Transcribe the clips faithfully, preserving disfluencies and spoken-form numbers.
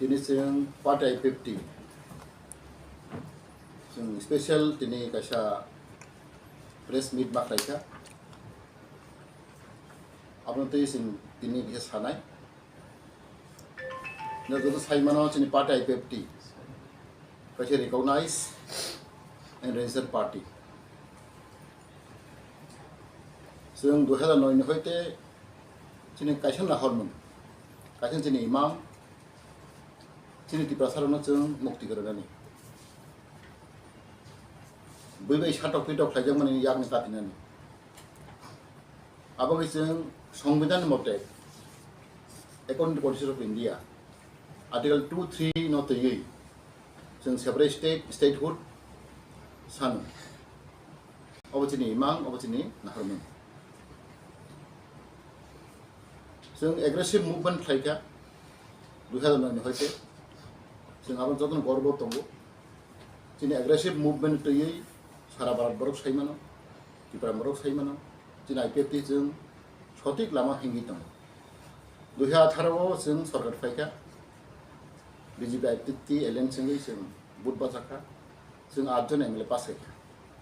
Tini chwng party I P F T chwng special tini kaisa press meet ma khlaikha. Abono twi chwng tini khe sanai. Nang joto sai mano chini party I P F T kaisa recognized and registered party. Chwng dui hazar noi ni hoite chini kaisa nahormung, kaisa chini imang, chini Tiprasa rokno chwng mukti kwrwnani. Bui bai satok pitok khlaijakmani yakni katinani. Abo khe chwng Songbidan mote, according to Constitution of India, Article two three no twiwi chwng separate state, statehood sanu. Obo chini imang, obo chini nahormung. Chwng aggressive movement khlaikha, dui hazar noi ni hoite. Chwng abo jotono gorbo tongo. Chini aggressive movement twiwi sara Bharat borok sai mano, Tripura borok sai mano. Chini I P F T chwng sotik lama hingwi tongo. Dui hazar atharo o chwng sorkar phaikha, B J P I P F T alliance wngwi chwng vote bachakha, chwng aat jon M L A pass khaikha,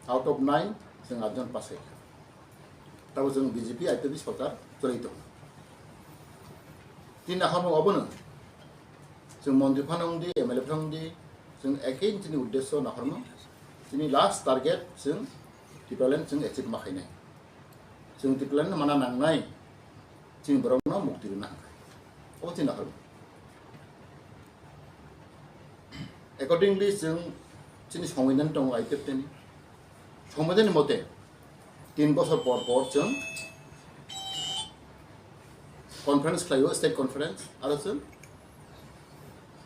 out of nine chwng aat jon pass khaikha. Tabo chwng B J P I P F T sorkar chwlai tongo. Tini nahormung obono chwng montri phano wngdi, M L A phano wngdi, chwng ekhe chini uddesyo nahormung, chini last target chwng Tipraland chwng achieve ma khainai. Chwng Tipraland mana nangnai, chini borokno mukti rwna hwnkha. Obo chini nahormung. Accordingly, chwng chini songbidan tongo I P F T ni. Songbidan ni mote tin bosor por por chwng conference khlaio, state conference, aro chwng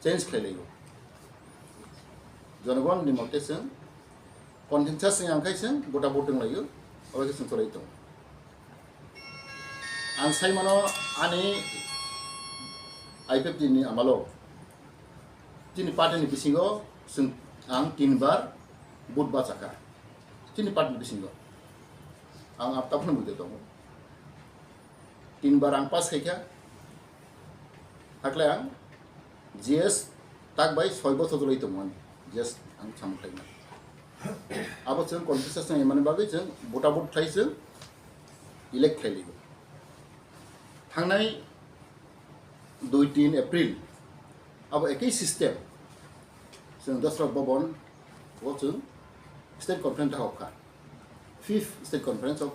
change khlai laio. Jonogon ni mote chwng consensus wngya khai chwng bota bot wnglaio, abo khe chwng chwlai tongo. Ang sai mano ani I P F T ni amalo chini party ni bisingo chwng ang tin bar vote bachakha. Chini party ni bisingo ang apta phano buide tongo. Tin bar ang pass khaikha. Hakle ang G S tak bai soi bochor chwlai tongo ani. G S ang samung khlaima. Abo chwng consensus nang mani bagwi chwng bota bot khlai chwng elect khlai ligo. Thangnai dui tin April abo ekei system chwng Dasra Bhavan o chwng state conference dakhok kha. Fifth State Conference of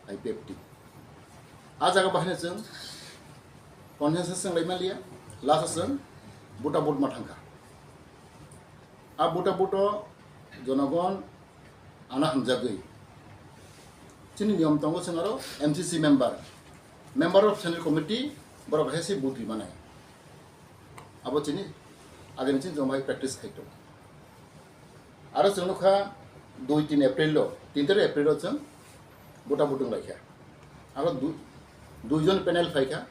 I P F T. A jaga bahai chwng consensus chwng lai manliya, last o chwng bota bot ma thangkha. A bota bot o jonogon ana hamjagwi chini niyom tongo chwng aro M C C member, member of Central Committee, borok hai se bot ri manai. Abo chini agini chini jomai practice khai tongo. Aro chwng nukha dui tin April o, tin tarik April o chwng bota bot wng laikha. Aro du-, duijon panel phaikha,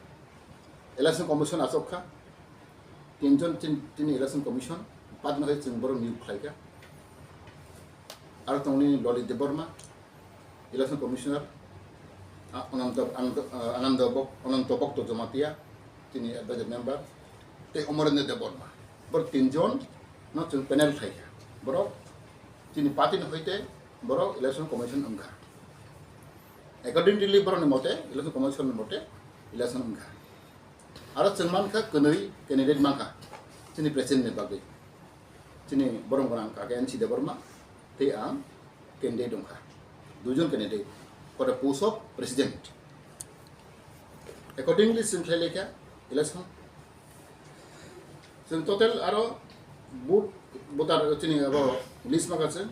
Election Commission achok kha, tinjon tin, tini Election Commission, patno hai chwng borok niyok khlaikha. Aro tongni Lalit Debbarma, Election Commissioner, a, Ananto, Ananto, a, Ananto Bok-, Ananto Bhakto Jamatia, chini advisor member, tei Amarendra Debbarma. Borok tinjon no chwng panel khlaikha. Borok chini party ni hoite borok Election Commission wngkha. Accordingly, borok ni mote, Election Commission ni mote election wngkha. Aro chwng mankha kwnwi candidate mankha chini president ni bagwi. Chini borok gwnang kaka N C Debbarma tei ang candidate wngkha. Duijon candidate for the post of president. Accordingly, chwng khlai laikha election. Chwng total aro vote, voter chini abo list mankha chwng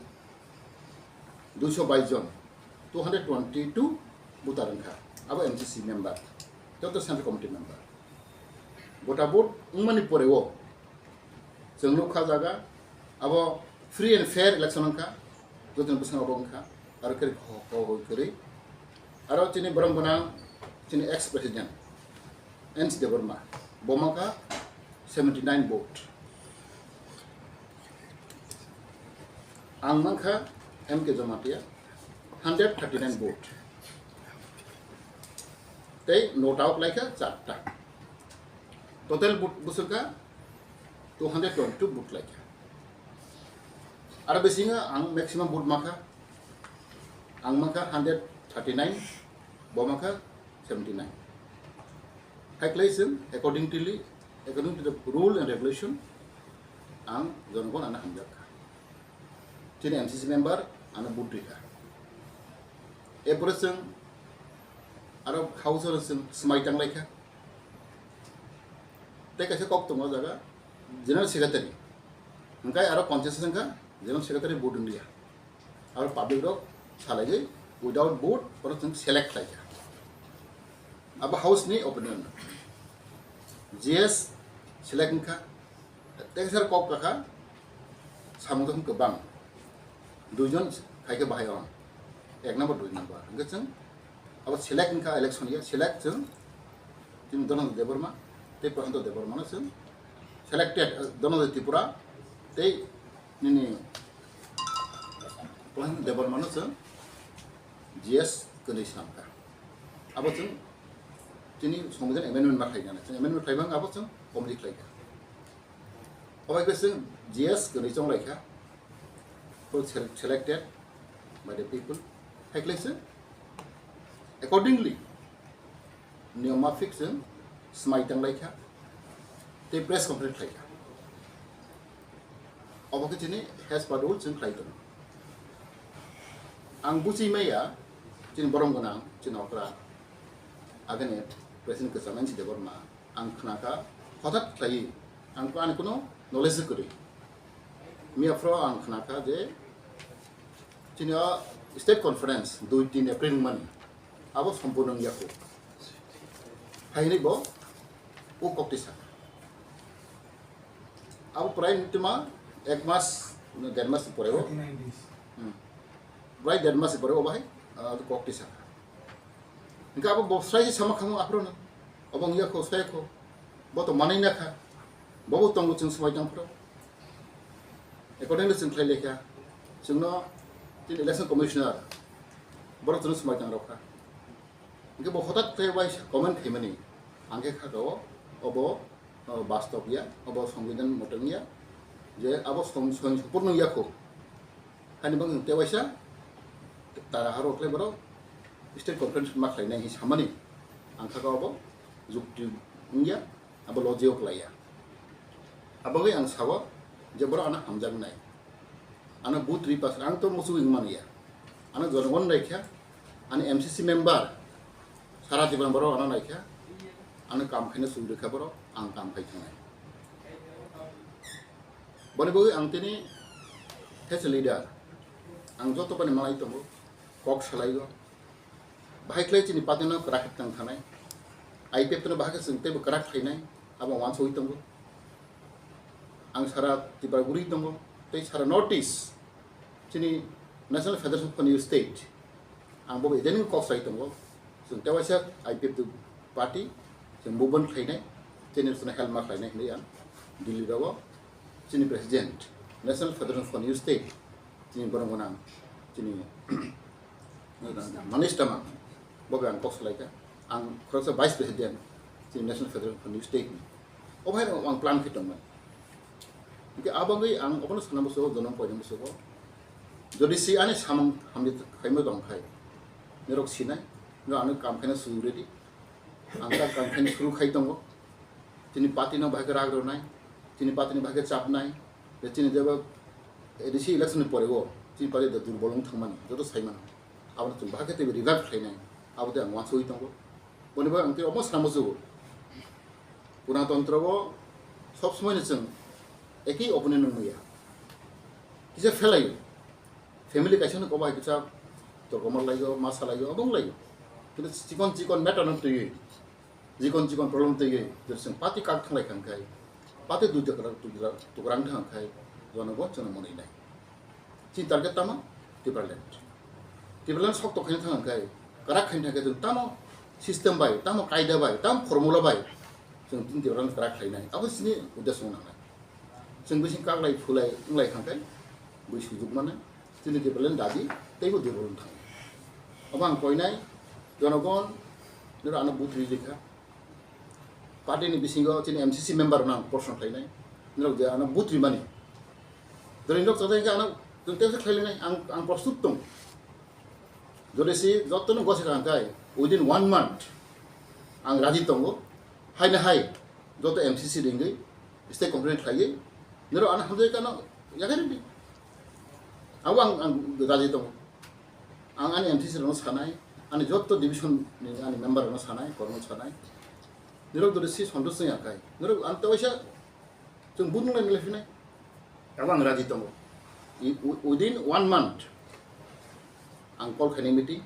duiso bais jon, two hundred twenty two voter wngkha. Abo M C C member, joto Central Committee member. Bota vote wngmani pore o chwng nukha jaga abo free and fair election wngkha, jotoni bwskango bo wngkha, aro khe ho, ho, ho kwrwi. Aro chini borok gwnang chini ex president N C Debbarma, bo mankha seventy nine vote. Ang mankha M K Jamatia, hundred thirty nine vote. Tei not out laikha charta. Total vote bwswkha Two hundred twenty-two vote laikha. Aro bisingo ang maximum vote mankha, ang mankha hundred thirty-nine, bo mankha seventy-nine. Haiklai chwng accordingly, according to the rule and regulation, ang jonogon ano hamjakha. Chini M C C member ano vote rikha. Erpore chwng aro house o chwng swmai tanglaikha. Tei kaisa kok tongo o jaga general secretary. Hwnkhe aro consensus wngkha general secretary vote wngya. Aro public rok salaiwi without vote oro chwng select khlaikha. Abo house ni opinion. G S select wngkha. Tei sir kok kakha samung tong kwbang. Duijon khaikhe bahai on. Ek number, dui number. Hwnkhe chwng abo select wngkha election ya, select chwng chini Dhananjay Debbarma tei Prashanto Debbarmano chwng selected, eh, Dhananjay Tripura tei nini Prashanto Debbarmano chwng G S kwnwi swnamkha. Abo chwng chini Songbidan amendment ma khlainani. Chwng amendment khlaiba wngkha abo chwng committee khlaikha. Obo khe chwng G S kwnwi chonglaikha, who sel-, selected by the people. Haiklai chwng accordingly niyom mafik chwng swmai tanglaikha tei press conference khlaikha. Obo khe chini as per rule chwng khlai tongo. Ang buchi maya chini borom gwnang chini okra agane President kwcham N C Debbarma. Ang khnakha, hothat khlaiwi, ang ani kuno knowledge kwrwi. Miyaphro ang khnakha je chini o state conference dui tin April wngmani, abo sompurno wngya kho. Hai hwnwi bo o kokti sakha. Abo prai nituma ek mas, der mas pore o. Hmm. Prai der mas pore o bahai, ah, kokti sakha. Hingke abo bo swraisa sama khamu aphuru no. Obo wngya kho, swrai kho. Bo to manwi na kha. Bo bo tongo chwng swmai tang phuru. Accordingly chwng khlai lekha. Chwngno chini election commissioner borok chwngno swmai tang rok kha. Hingke bo hothat khe waisa comment khaimani. Ang khe kha o, obo, o, bastob ya, obo songbidan mote wngya. Je abo som-, som-, sompurno wngya kho. Hani bang te waisa tara haro khlai borok state conference ma khlainai hi samani ang kha abo jukti wngya, abo logio klaiya. Abo bai ang sawo je borok ano hamjaknai, ano but ripas ang to musu wngmani ya, ano jonogon raikha, ano M C C member sara Tripura borok ano naikha, ano kam khaina sugri kha borok ang kam khai thangnai. Boni bagwi ang tini as a leader, ang joto bani malai tongo, kok salaigo. Bahai khlai chini party no kwrak khe tang thanai. I P F no bahai khe chwng teibo kwrak khlainai, abo wansugwi tongo. Ang sara Tripura guri tongo, tei sara North East chini National Federation for New State, ang bo identity kok sai tongo. Chwng tewaisa I P F T party, chwng movement khlainai, chini chwngno help ma khlainai hinwi ang Delhi rao chini president, National Federation for New State, chini borok gwnang, chini Manish Tamang, bo bai ang kok salaikha. Ang khoroksa vice president, chini National Federation for New State ni. O bahai ang plan khe tongmani. Hingke a bagwi ang obono sana bwswk, jonom koina bwswk. Jodi si ani samung hamjak khaima tong khai, norok sinai, norok ano kam khaina suru ready. Ang ta kam khaina suru khai tongo. Chini party no bahai khe rak rwnai, chini party ni bahai khe chapnai, je chini jeba A D C election ni pore o chini party da durbol wng thangmani, joto saimano. Abono chwng bahai khe teibo revive khlainai, abo tei ang wansugwi tongo. Boni bagwi ang tei omo sana muchungo. Purana tantro o sob somoi no chwng ekhi opinion wng maya. Kisa phelai o. Family kaisa no kobo hai kisa torkomar lai o, ma salai o, obo wng lai o. Kintu chikon chikon matter no twiwi, chikon chikon problem twiwi, jodi chwng party kak thanglai kha khai, party dui tukra, tukra, tukra wng thang khai, jonogon chwngno mwnwi nai. Chini target tamo? Tipraland. Tipraland sokto khaina thang khai, kwrak khaina thang khai chwng tamo system bai, tamo kaida bai, tamo formula bai chwng tini Tipraland kwrak khlainai. Abo chini uddesho wng nangnai. Chwng bising kaklai phulai wnglai kha khai bui sujukmano chini Tipraland dabi teibo durbol wng thang. Obo ang koinai jonogon noro ano but rijikha. Party ni bisingo chini M C C member no ang proshno khlainai. Norok je ano vote rimani. Dori norok chajak khe ano tei khlai lenai ang, ang prostut tong. Jodi si joto no gosi kha khe within one month ang raji tongo. Hai na hai joto M C C ringwi stay complaint khlaiwi norok ano hamjai kano yakhai ridi. Abo ang, ang raji tongo. Ang ani M C C rokno sanai, ani joto division ni ani member rokno sanai, kormo sanai. Norok dori si sontos wng ya khe. Norok ang tei waisa chwng vote nung lai phinai. Abo ang raji tongo. I, wi-, within one month ang call khainai meeting,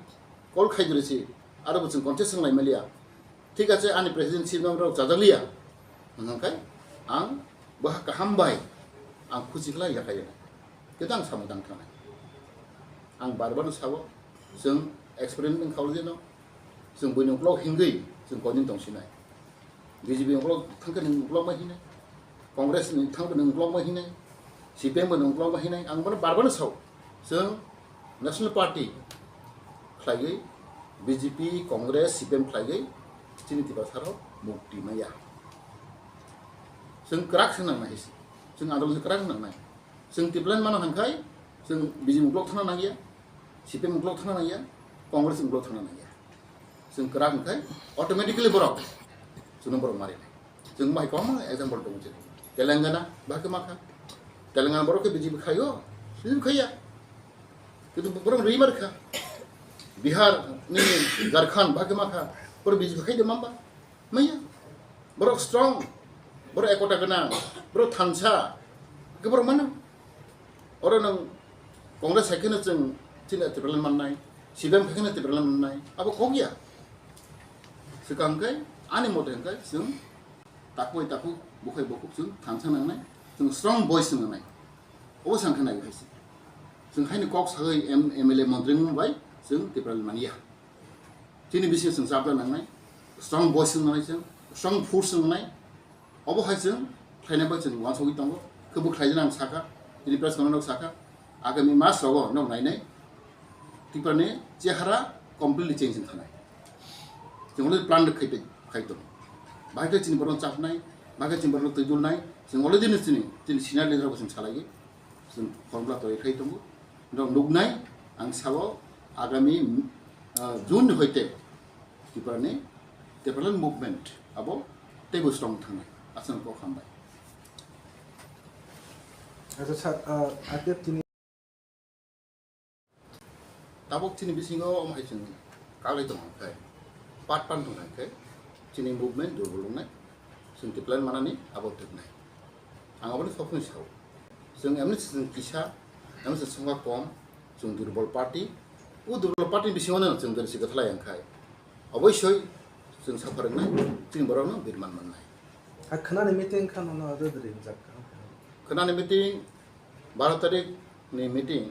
call khai dori si, aro bo chwng contest wng lai maliya. Thik ache, ani president si member rok chajak liya. Hwnkha khe ang bo kaham bai ang khusi khlai ya khe. Khe ang samung tang thangnai. Ang bar bar no sabo, chwng experiment wng kha o jeno, chwng buini uklok hingwi chwng koinwi tong sinai. B J P ni uklok thang khe nwng uklok ma hinai, Congress ni thang khe nwng uklok ma hinai, C P M bo nwng uklok ma hinai, ang bono bar bar no sao. Chwng National Party khlaiwi, B J P, Congress, C P M khlaiwi chini Tiprasa rok mukti maya. Chwng kwrak se nangnai, chwng andolon se kwrak nangnai. Chwng Tipraland mano hwnkhai, chwng B J P uklok thangna nangya, C P M uklok thangna nangya, Congress uklok thangna nangya. Chwng kwrak hwnkhai automatically borok chwngno borok marinai. Chwng bai kwbangma example tongo chini. Telangana bahai khe makha. Telangana borok khe B J P khaio, B J P khaiya. Kintu borok rwi mar kha. Bihar ni Jharkhand bahai khe makha. Borok B J P khai de mamba. Maya. Borok strong. Borok ekota gwnang. Borok thansa. Khe borok mano. Oro nwng Congress hai kheno chwng chini Tipraland mannai. C P M hai kheno Tipraland mannai. Abo kok ya. Swkang khe ani mote hwnkhe chwng takhuk bai takhuk, bukhai bukhuk chwng thansa nangnai. Chwng strong voice nangnai. Obo sang khe nai hai se. Chwng haini kok sagwi M-, M L A montri wng bai chwng Tipraland manya. Chini bisingo chwng chapla nangnai, strong voice wng nangnai chwng, strong force wng nangnai. Obo hai chwng khlainai bai chwng uansugwi tongo. Khe bo khlaijana ang sakha, chini press conference rok sakha, agami mas rogo nog nainai Tiprani chehara completely change wng thanai. Chwng already plan rok khai, khai tongo. Bahai khe chini borok chapnai, bahai khe chini borok twi dulnai, chwng already no chini, chini senior leader rok chwng salaiwi. Chwng formula toyar khai tongo. Norok nuknai, ang sao agami, ah, June ni hoite Tiprani Tipraland movement abo teibo strong thangnai. Aswk kok hambai. Acha sir, ah, R T F tini Tabuk chini bisingo omo hai chwng kaglai tong khe, part part tong khe, chini movement durbol wngnai, chwng Tipraland manani abo twknai. Ang aboni sokni sao. Chwng emni chwng kisa, emni chwng songkha kom, chwng durbol party. O durbol party ni bisingo no chwng dori si kwthalai ang khai. Oboisoi chwng saphar wngnai, chini borok no birman mannai. A khwnani meeting kha nono rwdri wngjak kha. Khwnani meeting, baro tarik ni meeting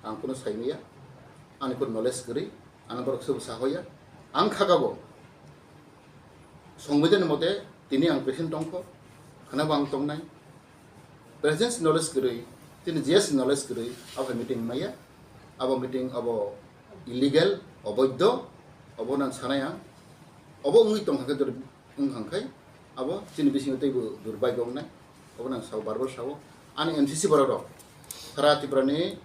ang kuno saimaya, ani kuno knowledge kwrwi, ano borok sobo sahoya. Ang khakabo, Songbidan ni mote tini ang present tongkho, khwnabo ang tongnai. President knowledge kwrwi, tini G S knowledge kwrwi, abo meeting maya, abo meeting abo illegal, oboidho, obo nang sanai ang, obo wngwi tongkha khe wngkha khai, abo chini bisingo teibo durbaigo wngnai, obo nang sao, bar bar sao. Ani M C C borok rok, Sara Tripura ni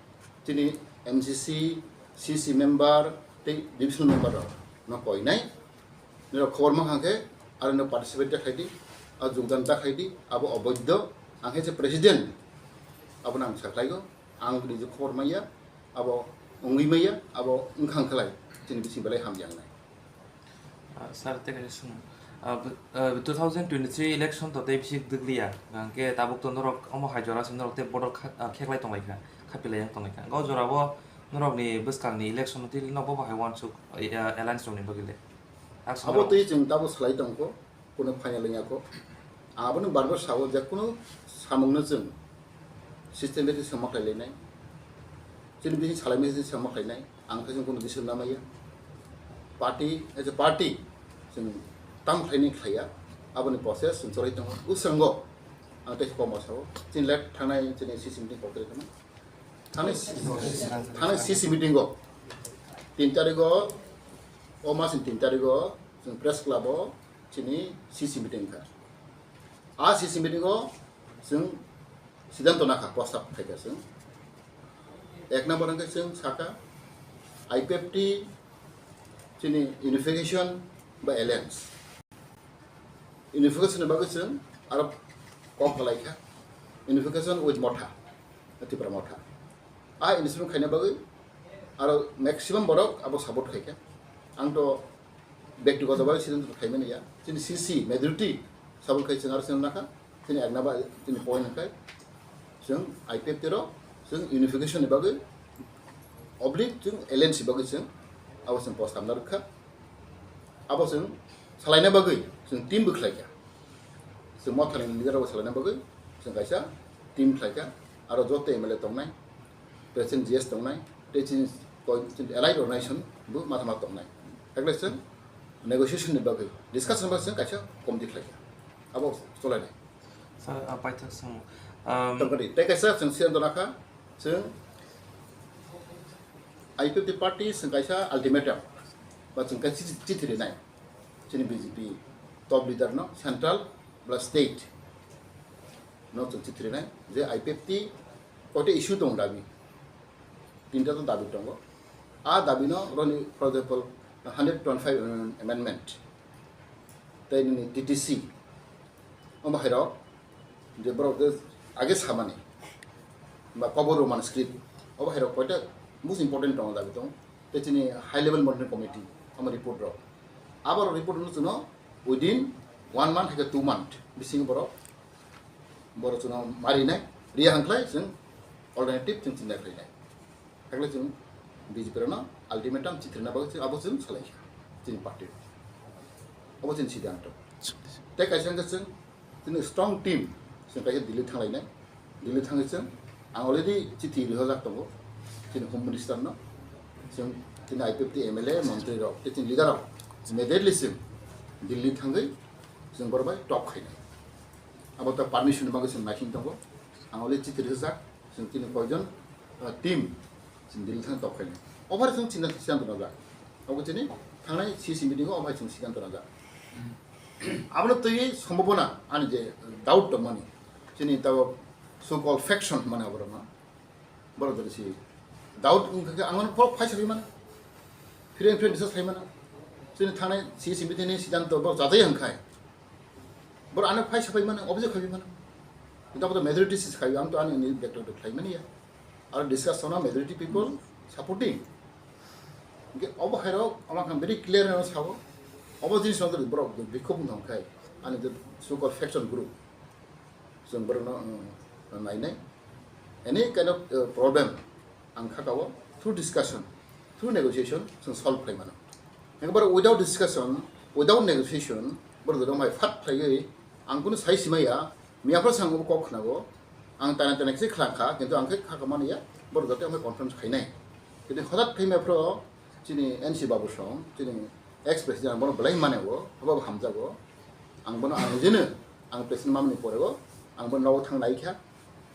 chini M C C, C C member tei division member rok no koinai. Nirok khobor mankha khe, aro no participate ta khaidi, a jogdan ta khaidi, abo oboidho, ang khe se president, abo nang sakhlaigo, ang niji khobor maya, abo wngwi maya, abo wngkha wngkhalai, chini bising belai hamya wngnai. Ah, sir, tei kaisa swngmung. Ah, b-, ah, two thousand twenty-three election to tei bisi dwkliya. Hwnkhe tabuk to norok omo hai jora se norok tei bodol kha-, ah, kheklai tonglaikha, khapilai yang tonglaikha. Hwnkhe o jorao norokni bwskangni election no tei nok bo bahai uansuk, ah, alliance rokni bagwi le. Abo twi chwng tabuk salai tongkho. Kuno final wngya kho. Ang abono bar bar sao, je kuno samungno chwng systematic sama khlai lainai. Chini bini salai mese sama khlainai. Ang khe chwng kuno decision lamaya. Party, as a party, chwng tam khlainai khlaiya. Aboni process chwng cholai tongo. Usrango ang tei koma sao. Chini let thangnai chini C C meeting kok tongma. Thangnai, thangnai C C meeting o. Tin tarigo, o mas ni tin tarigo, chwng press club o, chini C C meeting kha. A C C meeting o Chwng siddhanto nakha, prostab khaikha chwng. Ek number hwnkhe chwng sakha I P F T chini unification ba alliance. Unification ni bagwi chwng aro kok kwlaikha, unification with Motha, Tipra Motha. A unification khaina bagwi aro maximum borok abo support khaikha. Ang to bektigoto bagwi siddhanto khaimani ya. Chini C C majority support khai chwng aro chwng nakha. Chini ek number chini point hwnkhe chwng I P F T rok chwng unification ni bagwi oblique chwng alliance bagwi chwng abo chwng prostab narwkha. Abo chwng salaina bagwi chwng team bo khlaikha. Chwng Mothani leader rok salaina bagwi chwng kaisa team khlaikha. Aro joto M L A tongnai, President G S tongnai, tei chini koi-, chini allied organization bo matha ma tongnai. Hakle chwng negotiation ni bagwi, discussion bagwi chwng kaisa committee khlaikha. Abo cholainai. Sir, ah, paithak swng. Um, Tongkha di. Tei kaisa chwng siyan donakha, chwng I P F T party chwng kaisa ultimatum ba chwng kaisa chithi, chithi rinai. Chini B J P top leader no, central plus state no chwng chithi rinai je I P F T koita issue tong dabi. Tinta to dabi tongo. A dabi no roni, for example, hundred twenty-five amendment. Tei nini T T C. Omo hai rok je borok je age samani ba Kobo Roman script, obo hai rok koita most important tongo dabi tong. Tei chini high level monitoring committee omo report rok, abo report no chwngno within one month hai khe two month bisingo borok, borok chwngno marinai, riya hwnkhlai chwng alternative chwng chinta khlainai. Hakle chwng B J P rokno ultimatum chitrina bagwi chwng abo chwng salaikha chini party. Abo chini siddhanto. Tei kaisa hwnkhe chwng chini strong team chwng kaisa Delhi thanglainai. Delhi thangwi chwng ang already chithi rihojak tongo chini Home Minister no. Chwng chini I P F T M L A, montri rok tei chini leader rok immediately chwng Delhi thangwi chwng borok bai talk khainai. Abo ta permission ni bagwi chwng naising tongo. Ang already chithi rihojak. Chwng chini koijon, ah, team chini Delhi thang tok khainai. Obo hai chwng chini siddhanto najak. Obo chini thangnai C C meeting o obo hai chwng siddhanto najak. Abono twi sombhabona ani je doubt tongmani. Chini tabok so called faction mane oborokno. Borok dori si doubt wngkha khe ang phai sabi mano. Phireng phireng discuss khai mano. Chini thangnai C C meeting ni siddhanto borok jajai hwnkhai. Borok ano phai sapai mano, obje khai mano. Kintu abo to majority si khai, ang to ani ni background to khai mani ya. Aro discuss sona majority people supporting. Hingke obo hai rok, ama khan very clear no sabo. Obo jinis no borok bikhok wng thang khai. Ani the so called faction group. Chwng borokno, uh, nainai. Any kind of, uh, problem ang kha kao through discussion, through negotiation chwng solve khlai mano. Ekbar without discussion, without negotiation, borok joto mai phat khlaiwi ang kunu sai simaya, miyaphro sang kok khnago, ang tana tana kisi khlang kha, kintu ang khe kha kha mani ya, borok joto mai conference khainai. Kintu hothat khai miyaphro chini N C Babu song, chini ex president ang bono belai mane o, haba hamjago. Ang bono ang jene, ang president mamani pore o, ang bono nogo thang nai kha.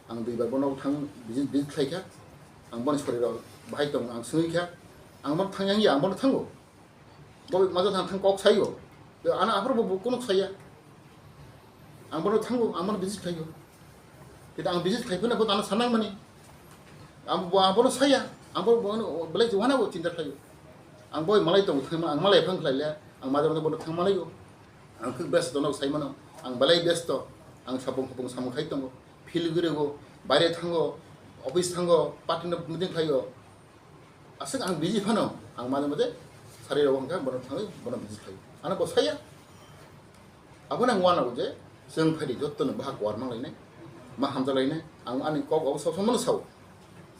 Ang duibar bono thang visit, visit khlai kha. Ang bono sori rok bahai tong ang sungwi kha. Ang bono thang yang ya, ang bono thango. Bo maja thang thang kok sayo. Yo, ano aphuru bo, bo kunuk saya. Ang bono thango, ang bono visit khlaio. Kita ang visit khlai phano bo tano sanang mani. Ang bo, ang bono saya, ang bo, bo belai juana bo chinta khlaio. Ang boi malai tong thang, ang malai phang khlai le, ang maja bono thang malai yo. Ang khuk best dono sai mano, ang belai best to, ang sapung khupung samung khai tongo. Field guri go, baire thango, office thango, party no meeting khlaio. Aswk ang busy phano, ang maje maje sari rok wngkha, bono thangwi bono busy khlaio. Ano bo saya. Abono ang uanago je, chwng phaidi jottono bahai kuar manglainai, ma hamjalainai, ang ani kok obo sob somono sao.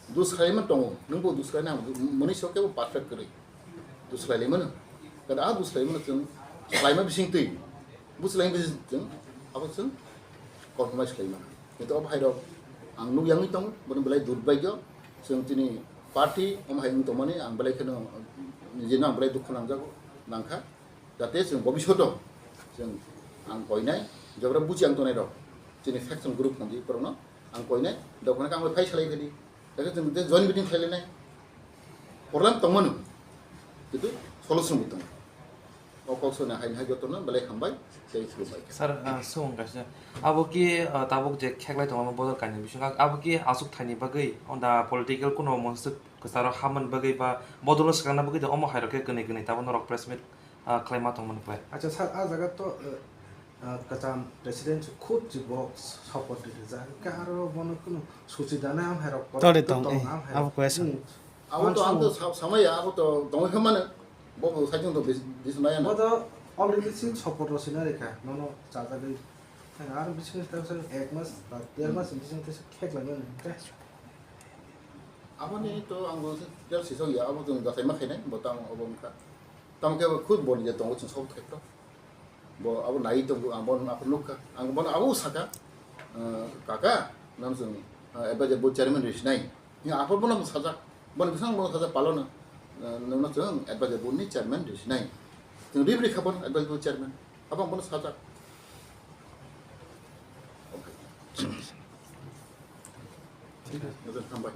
Dusraima tongo, nwng bo dusraina ang mani so kebo perfect kwrwi. Dusrailaimano. Kada a dusraimano chwng salaima bising twi. Buslaima bising chwng, abo chwng compromise khlaimano. Kintu o bhai rok ang nuk yangwi tongo, bono belai durbagyo. Chwng chini party, omo hai wng tongmani ang belai kheno, nijino ang belai dukhu nangjago, nangkha. Jate chwng bobishoto chwng ang koinai, jobra buchi ang tongnai rok, chini faction group hwnwi borokno ang koinai, dophano khe ang bai phai salai phedi, jate chwng je joint meeting khlailainai, problem tongmano, kintu solution bo tongo. O kok sona hai hai jotono belai hambai, tei khulumbai. Sir, ah, swng kaisa. Abo ki, ah, tabuk je kheklai tongo bodol kainwi bisingo, abo ki aswk thaini bagwi, onda political kuno monswk kwcharo hamani bagwi ba bodol swkangna bagwi de omo hairok khe kwnwi kwnwi tabuk norok press meet, ah, khlaima tongmani khlai. Acha sir, ah jaga to, eh, ah, kwcham president khub chibo support rijak. Hwnkhe aro bono kuno suchi dana ham hairok. Tore tong, tong eh, ham hairok. Abo khe sa. Hmm. Abo to ang to sa-, samaya, abo to tongwi kha mano. Bo bo saichung to bis-, bismaya na. Bo to already sing support rw sina rekha. Nono chajagwi. Ar bising ta sa ek mas ba der mas bising ta sa khek lagwi nang khe. Aboni to ang bo se tel sisong ya, abo to jasai ma khainai, bo tamo abo wngkha. Tamo khe bo khub boni je tongo chwng sabo thekto. Bo abo nai tongo, ang bono aphuru nukha. Ang bono abo saka, eh, "Kaka, nang chwng, eh, advisor board chairman rw sinai." Ni aphuru bono sajak, bono bising bono sajak palona, eh, "Nungno chwng advisor board ni chairman rw sinai." Chwng rw rikha bono advisor board chairman. Abo ang bono sajak. Okay. Hambai.